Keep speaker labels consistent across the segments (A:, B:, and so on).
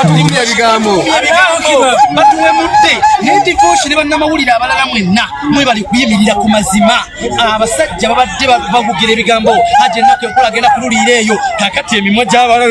A: Ebigambo
B: batuwemudde ne divoshi ne bannamawulire abalala mwenna mwebali kuyimirira ku mazima. Abasajja babadde bavugira ebigambo, Haji ennaku enkola agenda kululiira eyo. Kakati emimwa gy'abalala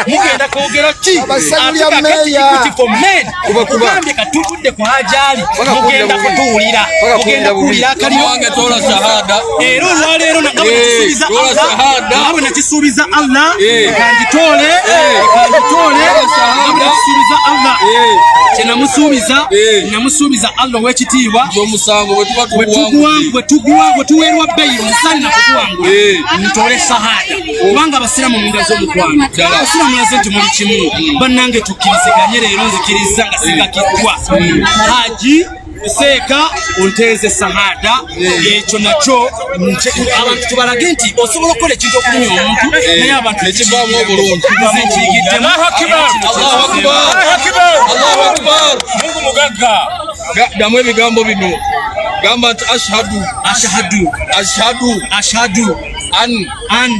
B: mugenda kwogera ki?
A: Abasanyu
B: Ate
A: lya
B: kakati
A: meeya.
B: Equity for men
A: Kuba, kuba.
B: kugambye katuvudde ku Haji Ali,
A: Paka
B: mugenda
A: kuwulira bubi.
B: kutuwulira,
A: Paka
B: mugenda
A: kuwulira bubi.
B: kuwulira akaliro.
C: Wange tola shahada.
B: Era olwaleero nga bwe
C: Eh,
B: nakisuubiza
C: tola
B: Allah,
C: shahada.
B: nga bwe nakisuubiza Allah,
C: Eh.
B: kangitoole,
C: Eh.
B: kangitoole,
C: Tola shahada.
B: nga bwe nakisuubiza Allah,
C: Eh.
B: kye namusuubiza,
C: Eh.
B: namusuubiza Allah ow'ekitiibwa,
C: Omusango bwe tuba
B: bwe tuguwa,
C: tuguwangudde.
B: bwe tuguwa, bwe tuweerwa bbeeyi omusaani nakuguwangula,
C: Eh.
B: ntole shahada, kubanga abasiraamu mungaze omukwano, abasiraamu mulaze nti muli kimu. Bannange, tukkiriziganye leero, nzikiriza nga sigakiddwa. Haji Seeka, onteeze sahada, ekyo nakyo abantu tubalage nti osobola okukola ekintu okulumya omuntu, naye abantu
C: Nekivaamu obulungi.
B: Nze nkiyigiddemu.
C: Allahu akbar. Allahu akbar.
D: Mungu mugagga.
C: Ddamu ebigambo bino, gamba nti ashhadu,
B: Ashhadu,
C: ashhadu,
B: ashhadu,
C: an
B: an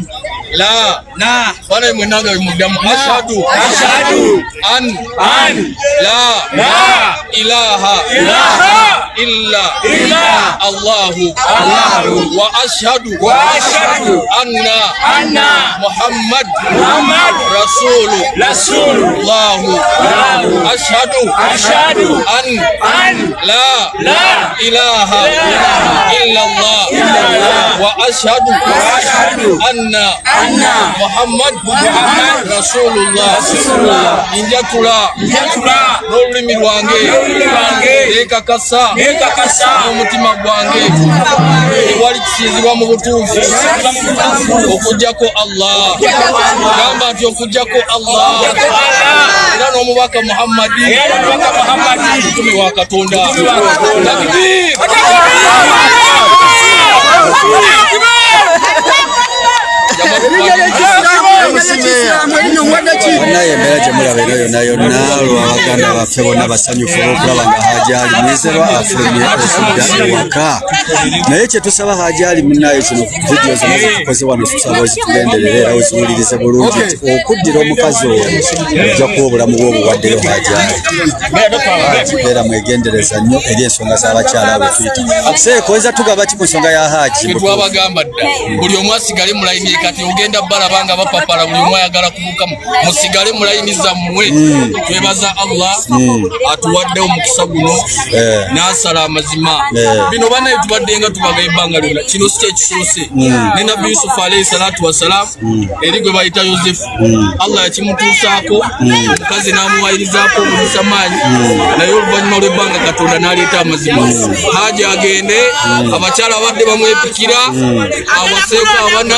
C: la
B: la
C: bana mwenanga muddamu, ashhadu,
D: Ashhadu.
C: an
D: An
C: la
D: la
C: ilaha
D: ilaha
C: illa
D: illa
C: Allahu
D: Allahu
C: wa ashhadu
D: wa ashhadu
C: anna
D: anna
C: Muhammad
D: Muhammad
C: rasulu
D: rasulu
C: Allahu.
D: Allahu.
C: Ashhadu
D: Ashhadu
C: an
D: an
C: la
D: la
C: ilaha illa Allah wa ashhadu
D: ashhadu
C: anna
D: anna
C: Muhammad
D: Muhammad
C: rasulullah.
D: Rasulullah.
C: Njatula
D: Njatula
C: n'olulimi lwange,
D: n'olulimi lwange,
C: neekakasa
D: neekakasa
C: n'omutima gwange, tewali kisinzibwa mu butuufu okuggyako Allah. Gamba nti okuggyako Allah, era n'omubaka Muhammadi
D: era n'omubaka Muhammadi
C: mutume wa Katonda.
D: Mutume wa Katonda.
C: Takbir!
E: Naye embeera gye mulaba era yonna yonna lwabaganda baffe bonna basanyufu olw'okulaba nga Haji Ali Mwizerwa afulumye okudda ewaka. Naye kye tusaba, Haji Ali munnaye, kino vidiyo zonna zetukoze wano tusaba ozitugenderere era oziwulirize bulungi, nti okuddira omukazi oyo ojja kuwa obulamu bwe obuwaddeyo. Haji Ali, beera mwegendereza nnyo eri ensonga z'abakyala abo tuyita. Seeko, oyinza tugamba ki ku nsonga ya Haji?
C: Ffe twabagamba dda, buli omu asigale mu layini. Kati ogenda balaba nga bapapala, buli omu ayagala kubukamu. Musigale mu layini zammwe. Twebaza Allah atuwadde omukisa guno n'asala amazima. Bino banaye tubadde nga tubaga ebbanga lyonna, kino si kyekisoose. Ne Nabbi Yusufu alayhi salatu wassalam, eri gwe bayita Yosefu, Allah yakimutuusaako, omukazi n'amuwayirizaako omulisa maanyi, naye oluvannyuma lw'ebbanga Katonda n'aleeta amazima. Haji agende, abakyala babadde bamwepikira, awaseeko abana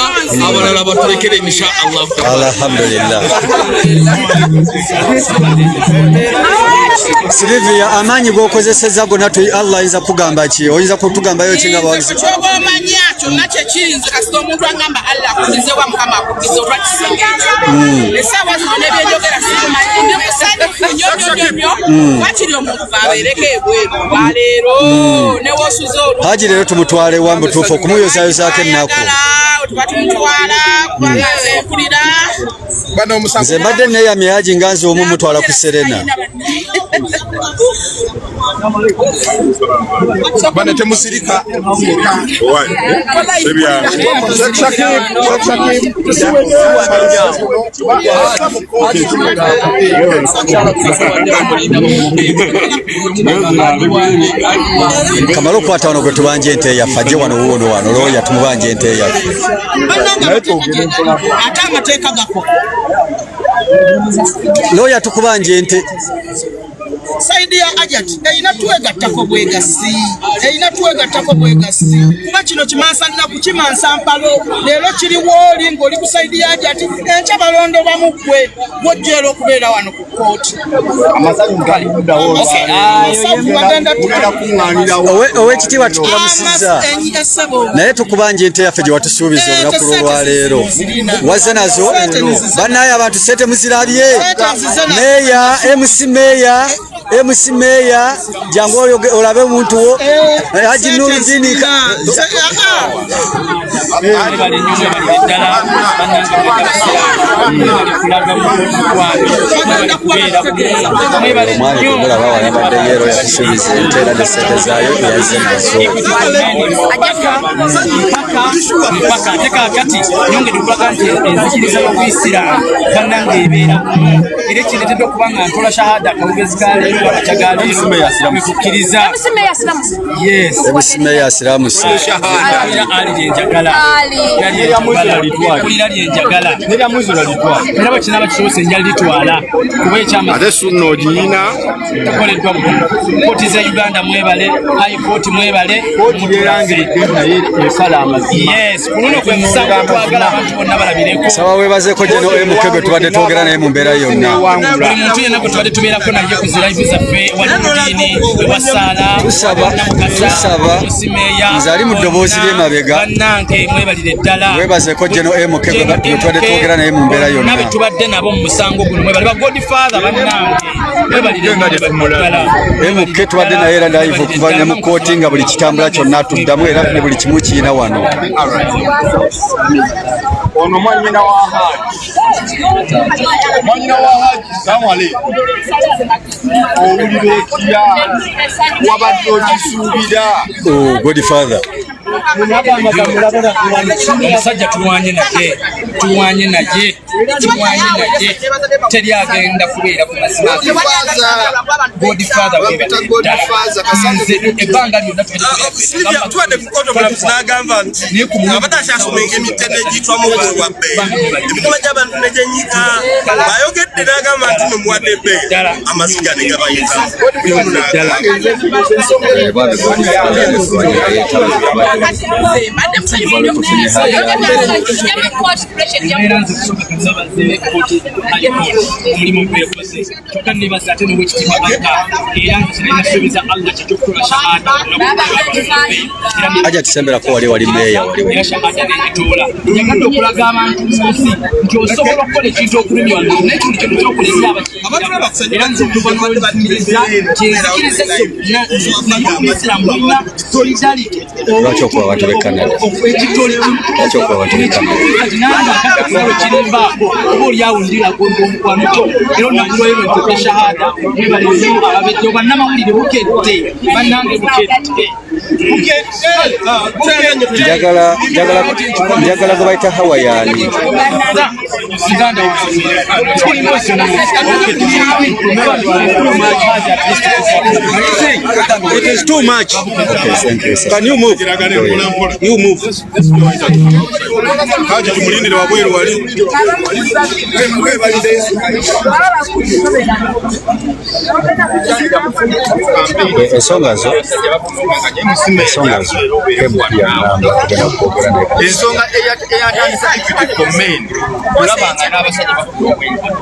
C: abalala batulekere, insha Allah.
E: Alhamdulillah. Silivia, amaanyi g'okozesezza gonna, Allah ayinza kugamba ki? Oyinza kutugambayo ki nga bawagizi?
F: Kyoba omanya kyonna kyekirinze, kasita omuntu agamba Allah akugize wa Mukama akugize, olwa kisinga ekyo. Essaawa zino nebyenjogera simanyi, ndi musanyufu nnyo nnyo nnyo nnyo. Wakiri omuntu abeereko ebweru olwaleero newosuza olwo.
E: Haji leero tumutwale wa mutuufu okumuyozayozaako ennaku?
F: Ayagala tuba tumutwala, kubanga nze mpulira
A: Bano omusango
E: Nze mbadde neeyamye Haji nga nze omu mutwala ku Serena.
A: Bano temusirika. Sheikh Shakib, Sheikh Shakib.
E: Kamale okukwata wano gwe tubanja ente yaffe, ajje wano wuuno wano looya tumubanja ente yaffe.
F: Ate amateeka gakola.
E: Looya, tukubanja ente.
F: Side ya Hajati erina twegattako bwegasi, erina twegattako bwegasi, kuba kino kimansa nnaku, kimansa mpalo. Leero kiri wooli ng'oli ku side ya Hajati, enkya balondo bamuggwe gwojja era okubeera wano ku kooti. Bagenda.
E: Owekitiibwa, tukulamusizza, naye tukubanja ente yaffe gye watusuubiza olunaku lw'olwaleero. Wazze nazo? Bannaye abantu, sente muzirabye? Meeya, MC meeya, MC meeya, jangu olabe omuntu wo. Haji Nuruddin omwami kumulaba wayambadde yero yatusuubiza ente era ne ssente zaayo yazze nazo.
B: Mpaka ate kaakati nyongedde okulaga nti enzikiriza y'Obuyisiraamu bannange ebeera era ekireetedde okuba nga ntola shahada akawugezi ka leero amakya ga leero kwekukkiriza. Yes.
E: Emusimeyo asiramuse.
B: Era Ali lyenjagala kulira lyenjagala era bwe kinaaba kisobose nja litwala kuba ekyama
A: ate sunna ogiyina
B: tukoleddwa bulungi. Kooti za Uganda mwebale, High Court mwebale, yes, ku luno gwe musango twagala abantu bonna balabireko.
E: Saba weebazeko Geno MK gwe tubadde twogera naye mu mbeera yonna.
B: Buli muntu yenna gwe tubadde tubeerako naye ku zi live zaffe wali Mudini ewasaala
E: Tusaba, tusaba, nze ali mu ddoboozi ly'emabega.
B: Bannange mwebalire ddala.
E: Weebazeko Geno MK gwe tubadde twogera naye mu mbeera yonna.
B: Nabe tubadde nabo mu musango guno mwebale ba Godfather bannange mwebalire ddala.
E: MK tubadde naye era live okuva ne mu kkooti nga buli kitambula kyonna tuddamu era ne buli kimu kiyina wano.
A: Ono mwanyina wa Haji, mwanyina wa Haji, salamu aleikum. Owulira otya? Wabadde okisuubira?
E: Oh, Godfather.
B: Omusajja tulwanye naye, tulwanye naye, tulwanye naye, teri agenda kubeera ku mazima. Godfather nze ebbanga lyonna
G: tubadde ku kooti omulamuzi n'agamba nti abadde akyasoma emitende egiyitwamu obululu bwa bbeeyi emitima gy'abantu ne gyenyika bayogedde n'agamba nti no muwadde bbeeyi amaziga ne gabayita buli omu n'agamba.
B: Embeera nze kusooka kansabaze kooti omulimu gwekoze kyokka nebaza ate n'owekitiibwa Allah era nze kirina suubiza Allah kyekyokukola shahada.
E: Aja tusemberako wali wali meeya wali
B: era shahada nengitoola njagadde okulaga abantu mu nsi nti osobola okukola ekintu okulumya omuntu naye ekintu kino kyokola eri abakiira era nze okuva nzikiriza nti enzikiriza naye obuyisiraamu bulina solidarity.
E: Lwaki okuba abantu b'e Canada? Lwaki okuba abantu b'e Canada?
B: Kati nange akadde kulalo kirimbaako oba oliawo ndiraga omukwano kyo era olunaku lwaleero ntuuka shahada. Mwebale nnyo ababeddewo bannamawulire bukedde bannange bukedde.
E: Njagala njagala njagala gwe bayita Hawayani.
B: Muganda wange
G: It is too much.
E: Okay, thank you, sir.
G: Can you move? You move.
A: Haji tumulindire wabweru wali.
E: Ensonga zo MK yangamba tugenda kwogera naye.
A: Ensonga eyatandisa Equity for Men
C: olaba nga n'abasajja bafuna obwenkanya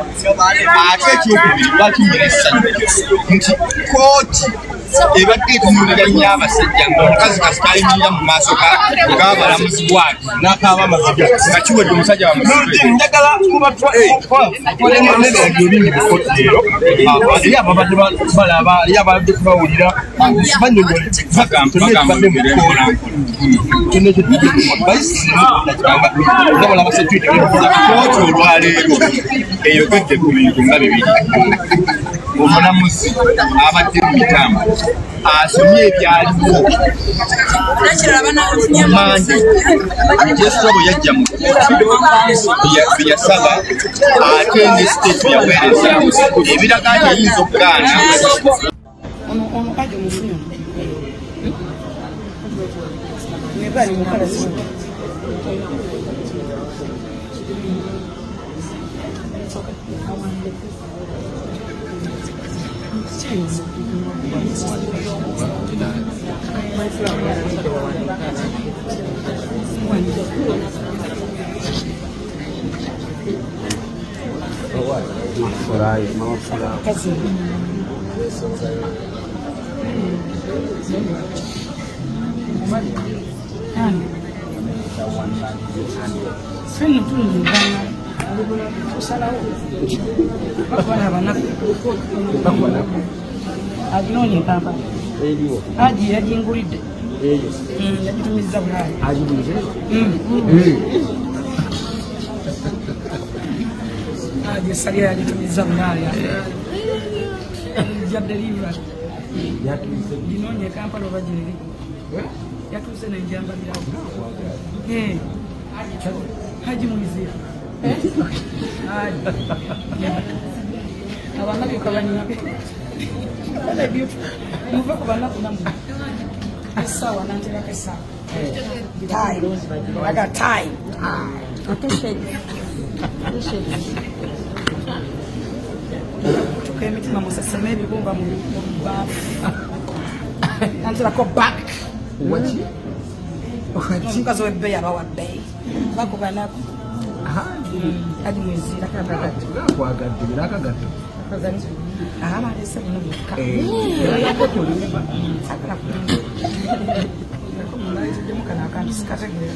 A: ate ekyokubiri lwaki nyina essanyu nti kooti ebadde etunuulira nnyo abasajja ng'omukazi kasita ayimirira mu maaso g'abalamuzi bwati n'akaaba amaziga nga kiwedde omusajja bamusibe.
C: Njagala kubatwalebingi mu kooti leero eri ababadde balaba eri ababadde kubawulira banyonyole tubadde mu kooti.
A: Kooti olwaleero eyogedde ku bintu nga bibiri. Omulamuzi abadde mu mitambo asomye ebyaliwo mande Jeswa bwe yajja mu kooti bye yasaba ate ne state yaweereza ebiraga nti eyinza okugaana.
F: Ono ono aje omufunye ono nebali mukalazi. Fenno tuli mu Uganda tusalawo bakuba abanaku aginoonya e Kampala. Haji yagingulidde yagitumizza Bulaaya. Haji esalira yagitumizza Bulaaya. Ja delivery. Ginoonye e Kampala oba gyeri. Yatuuse nenjambalirawo. Haji Mwizira. Haji. Abanabika banyina. Muve ku banaku nammwe. Essaawa nanterako essaawa. Time. I got time. Kutuka emitima museseme ebibumba mu baafu. Nanterako back. Omukazi w'ebbeeyi abawa bbeeyi. Bakuba naku. Haji Mwizira. Abalese buno bwokka. Sagala kulimba. Naleeteddemu kano akantu sikategeera.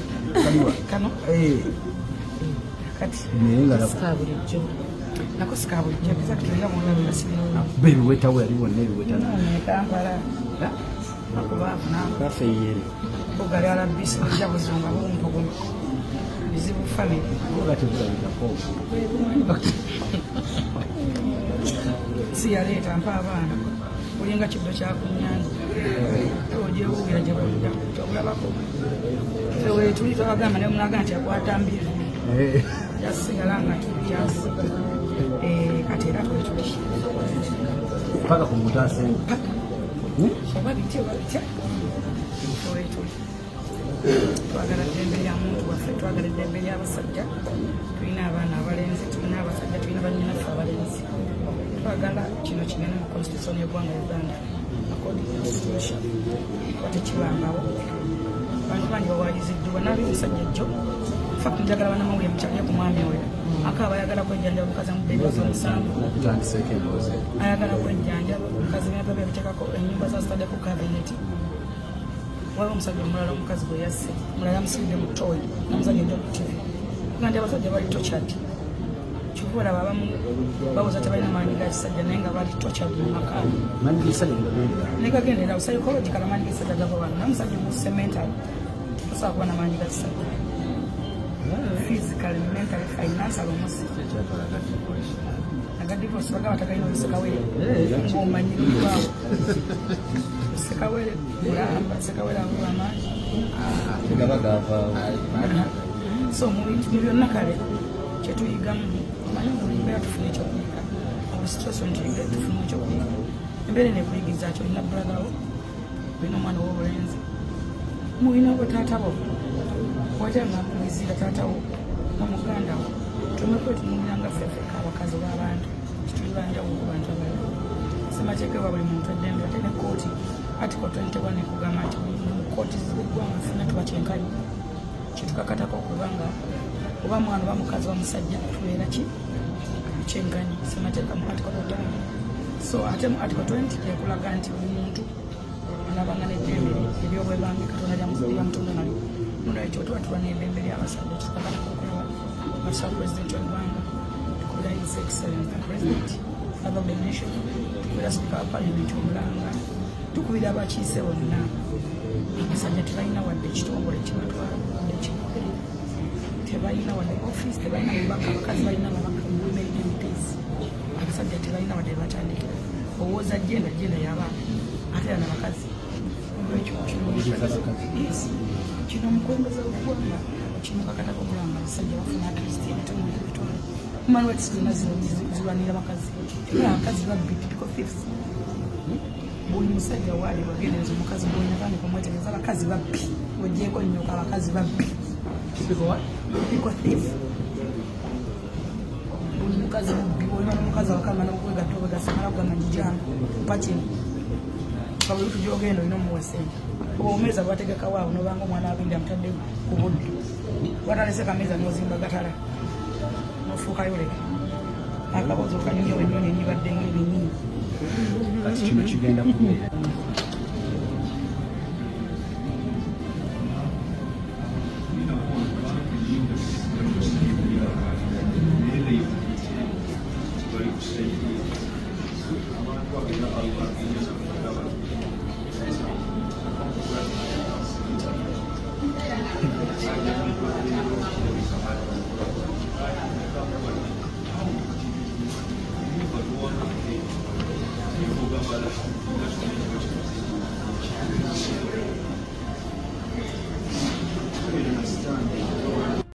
F: Kano kati nako sika bulijjo exactly nga bw'olabira sibirina.
E: Ebiweta we yali wonna ebiweta.
F: Noonya e Kampala. Bakubaavu naawe.
E: Baffe yere.
F: Bugali alabisi bujja buzunga bumpuguma. Bizibu family.
E: Nga tebulabikako.
F: Si yaleeta mpa abaana. Olinga kiddo kya ku nnyanja. Ogyewuubira gye budda kyobulabako. Ffe weetuli twabagamba ne munaga nti akwata mbiri. Jasigala nga tujja. Kati era twetuli.
E: Paka ku mutaase.
F: Paka. Oba bitya oba bitya. Ffe weetuli. Twagala ddembe lya muntu waffe, twagala eddembe ly'abasajja. Tulina abaana abalenzi, tulina abasajja, tulina bannyinaffe abalenzi. Twagala kino kigende mu constitution y'eggwanga Uganda according to constitution. Kuba tekibangawo. Abantu bangi bawayiziddwa n'abi omusajja jjo. In fact njagala bannamawulire mukyalire ku mwami oyo. Akaaba ayagala kwejjanjaba omukazi amudde emyaka 7. Ayagala kwejjanjaba omukazi n'ebyo byabiteekako ennyumba zazitaddeko cabinet. Waliwo omusajja omulala omukazi gwe yasse, omulala yamusibidde mu ttooyi namuzannya ejja ku TV. Nga nti abasajja bali tortured. Kyova olaba abamu bawoza tebalina maanyi ga kisajja naye nga bali tortured mu maka. Negagendera psychological amaanyi g'ekisajja gava wano naye omusajja omusse mentally tosobola kuba na maanyi ga kisajja. Physically, mentally, financially omusse. Aga divorce bagamba tagalina olusekawere ng'omanyiriddwawo. Sekawere mulamba, sekawere abuba amaanyi.
E: Tegaba gavaawo.
F: So mu bintu bye byonna kale kyetuyigamu omanyi buli mbeera tufuna ekyokuyiga. Buli situation tuyiga tufuna ekyokuyiga. Embeera eno ekuyigiriza ki? Olina brother wo, olina omwana ow'obulenzi, mulina bo taata bo. Watya nga Mwizira taata wo nga muganda wo. Tuleme kwetunuulira nga ffe ffekka abakazi oba abantu tituli banjawulo ku bantu abalala. Ssemateeka ewa buli muntu eddembe ate ne kkooti Article 21 ekugamba nti mu kkooti z'eggwanga ffenna tuba kyenkanyi. Kitukakatako okuba nga oba mwana oba mukazi oba musajja tubeera ki kyenkanyi. Ssemateeka mu Article 21. So ate mu Article 20 ekulaga nti buli muntu anabanga n'eddembe ery'obwebange Katonda lyamutonda nalyo. Nolwekyo tuba tulwa n'eddembe ly'abasajja kitukakatako okulaba nga tusaba pulezidenti w'eggwanga, tukubira His Excellency the President, Father of the Nation, tukubira Sipiika wa Parliament omulanga, tukubira abakiise bonna. Abasajja tebalina wadde ekitongole kibatwala wadde ekikuberera, tebalina wadde office, tebalina bubaka. Abakazi balina ababaka women MPs, abasajja tebalina wadde batandikira. Owooza gender, gender y'abaana ate era n'abakazi. Olwekyo kino omukulembeze w'eggwanga kimukakatako okulaba nga abasajja bafuna at least ebitundu ebitono. Human rights zonna zirwanirira bakazi. Era abakazi babbi, typical thieves. Buli musajja waali wagendereza omukazi gwolina tandika omwetegereza abakazi babbi. Ogyeko nnyoka abakazi babbi. Typical thief. Buli mukazi mubbi. Olina n'omukazi awakamba n'okwegatta obwegassi amala kugamba nti jangu mpa kino. Nga buli lutu gy'ogenda olina omuwa ssente. Oba omeeza bwategekawo awo n'obanga omwana agenda amutadde ku budde. Watalese kameeza n'ozimba gatala n'ofuukayo leke. Akaboozi okanyumya wennyonyi enyibadde ng'ebinyinyi.
E: Kati kino kigenda kubeera.